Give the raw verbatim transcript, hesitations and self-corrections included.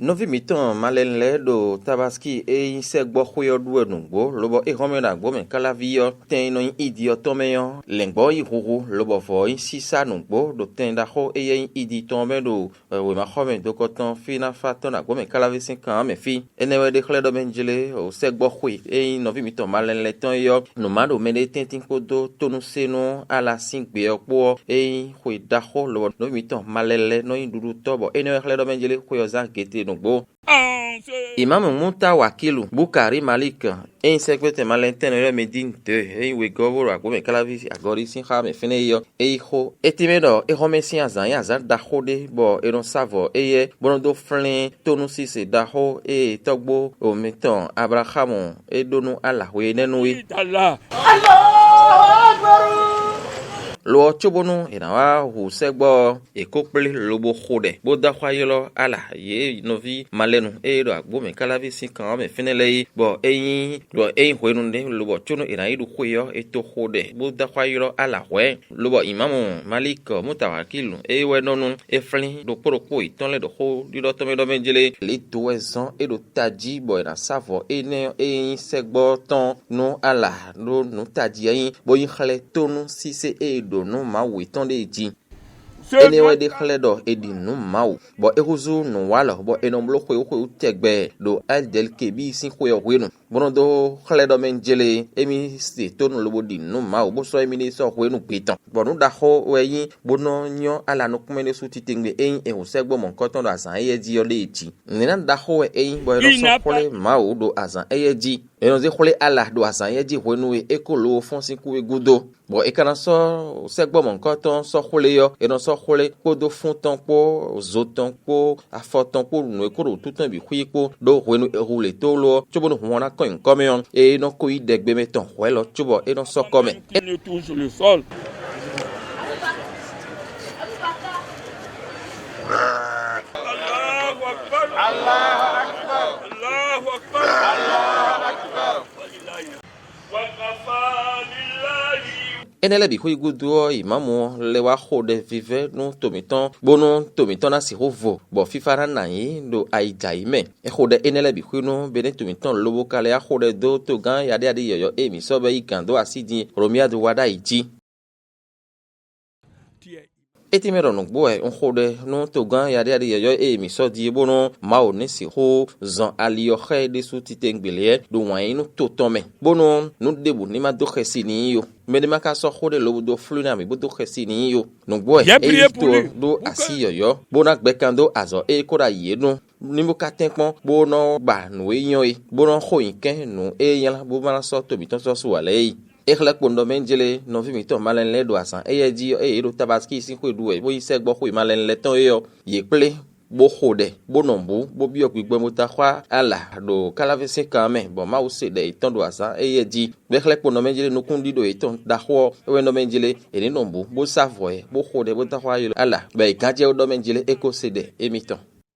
Nɔví mǐtɔn malɛnu lɛ́ɛ ɖo Tabaski e nyí sɛgbɔxwe ɔ́ ɖu wɛ nǔgbó, lobɔ é hɔn mɛ ɖo agbǒ mɛ káláví ɔ́, tɛn e nɔ nyí idi ɔ́ tɔn mɛ ɔ́, lɛ̌ngbɔ́ ɔ́ yi huhu, lobɔ vɔ̌ ɔ́ nyí sísá nǔgbó ɖo tɛn ɖaxó éyɛ́ nyí idi tɔn ɔ́ mɛ ɖo wěmaxɔmɛ dokɔtɔn fí ná fá tɔn ɖo agbǒ mɛ káláví sín kan ɔ́ mɛ fí. Énɛ́ wɛ ɖe xlɛ́ ɖɔ mɛ jlé sɛgbɔxwe e nyí nɔví mǐtɔn malɛnu lɛ́ɛ tɔn é ɔ́, nǔ má ɖo mɛɖé tɛ́ntin kpódó tónúsé nú ala sín gbe ɔ́ kpó ɔ́, é nyí xwe ɖaxó lobɔ nɔví mǐtɔn malɛnu lɛ́ɛ nɔ nyí ɖuɖutɔ́, bɔ énɛ́ wɛ xlɛ́ ɖɔ mɛ jlé xwe ɔ́ zán gete nǔgbó. Imamu Muta Wakilu Bukari Malik e nyí sɛgbɛ́tɛn malɛntɛn lɛ́ɛ mɛ dín dě e nyí wegɔ́ bó ɖo agbǒ mɛ káláví agɔɖi sín xá mɛ fínɛ́ é ɔ́, é yí xó. É tɛ́nmɛ ɖɔ é xɔ́mɛ sín azǎn nyí azǎn ɖaxó ɖé, bɔ è nɔ sá vɔ̌ éyɛ́ bó nɔ́ dó flɛ́n tónúsise ɖaxó e tɔ́gbó mǐtɔn Ablaxámu é ɖó nú alǎhwe énɛ́ nu é. Lo ɔ́, cóbónú è nǎ wá hu sɛ́gbɔ́ ɔ́, è kó kplé lobo xo ɖɛ, bó dó axwá ylɔ́ ala yě nɔví malɛnu e ɖo agbǒ mɛ káláví sín kan ɔ́ mɛ fínɛ́ lɛ́ɛ é, bɔ é nyí bɔ é nyí hwenu ɖé lobɔ cónú è nǎ yi ɖu xwe ɔ́, è to xo ɖɛ, bó dó axwá ylɔ́ ala hwɛ̌. Lobɔ imamu Malík Mutawakilu, é wɛ nɔ nú é flín ɖokpó ɖokpó yětɔn lɛ́ɛ ɖo xó ɖiɖɔ tɔn mɛ ɖɔ mɛ jlé. Lě dó wɛ zɔ́n é ɖo tají bɔ è nǎ sá vɔ̌ énɛ́ e nyí sɛgbɔ́ tɔn nú ala ɖó nǔ tají ɔ́ nyi, bó yi xlɛ́ tónú sísé e è ɖǒ nú Mawu yětɔn ɖe jí. Énɛ́ wɛ ɖe xlɛ́ ɖɔ è ɖi nǔ Mawu, bɔ é húzú nǔwalɔ, bɔ è nɔ bló xwewú xwewú tɛgbɛ ɖo Ɛ́ldɛlkebíi sín xwe ɔ́ hwenu, bó nɔ́ dó xlɛ́ ɖɔ mɛ jlé émí se tónú lobo ɖi nǔ Mawu, bó sɔ́ émí ɖé sɔ́ hwenu gbe tɔn. Bɔ nǔ ɖaxó wɛ nyí bó nɔ́ nyɔ́ ala nukúnmɛ ɖésú titewungbe e nyí è hun sɛ́gbɔ́ mɔ̌hunkɔtɔn ɖo azǎn éyɛ́ jí ɔ́ ɖée jí. Nǔ e ná ɖaxó wɛ é nyí bɔ è nɔ sɔ́ xwlé Mawu ɖo azǎn éyɛ́ jí. È nɔ zé xwlé ala ɖo azǎn éyɛ́ jí hwenu e é kó lowo fɔ́n sín kú é gúdo. Bɔ è ka ná sɔ́ sɛ́gbɔ́ mɔ̌hunkɔtɔn sɔ́ xwlé ɔ́, è nɔ sɔ́ xwlé kpódó fún tɔn kpó, zo tɔn kpó, afɔ tɔn kpó, nǔ e kó ɖo wútu tɔn bǐ xwí kpó, ɖó hwenu e hu lě tólo ɔ́, cóbónú hun ɔ́ ná kɔn nyi nǔ kɔ́ mɛ ɔ́, é nɔ ko yí ɖɛgbɛ mɛ tɔn hwɛ̌ lɔ cóbɔ é nɔ sɔ́ kɔ́ mɛ. Il est toujours le sol. Allahu Akbar. Allahu Akbar. Allahu Akbar. Énɛ́ lɛ́ɛ bǐ xwí gúdo ɔ́, imamu ɔ́ lɛ́ wá xo ɖɛ vívɛ́ nú to mǐtɔn, bónú to mǐtɔn ná sixú vo, bɔ fífá ná nɔ ayǐ ɖo ayǐjǎyǐ mɛ. É xo ɖɛ énɛ́ lɛ́ɛ bǐ xwí nú Benɛ́ to mǐtɔn lobo ka lɛ́ wá xo ɖɛ dó togán yaɖéyaɖé yɔ̌yɔ́ e mǐ sɔ́ bɛ́ yí gǎn dó así din Hlomyádu wá ɖ'ayǐ jí. É tɛ́nmɛ ɖɔ nǔgbó wɛ un xo ɖɛ nú togán yaɖéyaɖé yɔ̌yɔ́ e mǐ sɔ́ din é, bónú Mawu ní sixú zɔn ali ɔ́ xá ɛ ɖésú titewungbe lɛ́ɛ ɖo wǎn yí nú to tɔn mɛ, bónú nǔ ɖěbǔ ní ma dó xɛsi n'i ó. Mɛ ɖé ma ka sɔ́ xó ɖé lobo dó flú nú amǐ bó dó xɛsi n'i ó. Nǔgbó wɛ é yí to ɔ́ ɖó así yɔ̌yɔ́, bó ná gbɛ kan dó azɔ̌ e é kó ɖo ayǐ é nu, ní bó ka tɛ́nkpɔ́n, bó nɔ́ ba nǔ e nyɔ́ é, bó nɔ́ xo nyǐkɛ́n nǔ e é nylá bó ma ná sɔ́ to mǐtɔn sɔ́ su ǎ lɛ́ɛ é. É xlɛ́ kpowun ɖɔ mɛ jlé nɔví mǐtɔn malɛnu lɛ́ɛ ɖo azǎn éyɛ́ jí ɔ́, ée yě ɖo Tabaskíi sín xwe ɖu wɛ, bó nyí sɛ́gbɔ́ xwe malɛnu lɛ́ɛ tɔn é ɔ́, yě kplé, bó xo ɖɛ, bó nɔ bǔ, bó byɔ́ gbigbɔn bó dó axwá ala ɖo káláví sín kan mɛ, bɔ Mawu se ɖɛ yětɔn ɖo azǎn éyɛ́ jí. Bɔ é xlɛ́ kpowun ɖɔ mɛ jlé nukúnɖíɖo yětɔn ɖaxó ɔ́, é wɛ ɖɔ mɛ jlé è nǐ nɔ bǔ, bó sá vɔ̌ ɛ, bó xo ɖɛ, bó dó axwá ylɔ́ ala, bɔ è gǎn jɛ wú ɖɔ mɛ jlé é ko se ɖɛ émítɔn.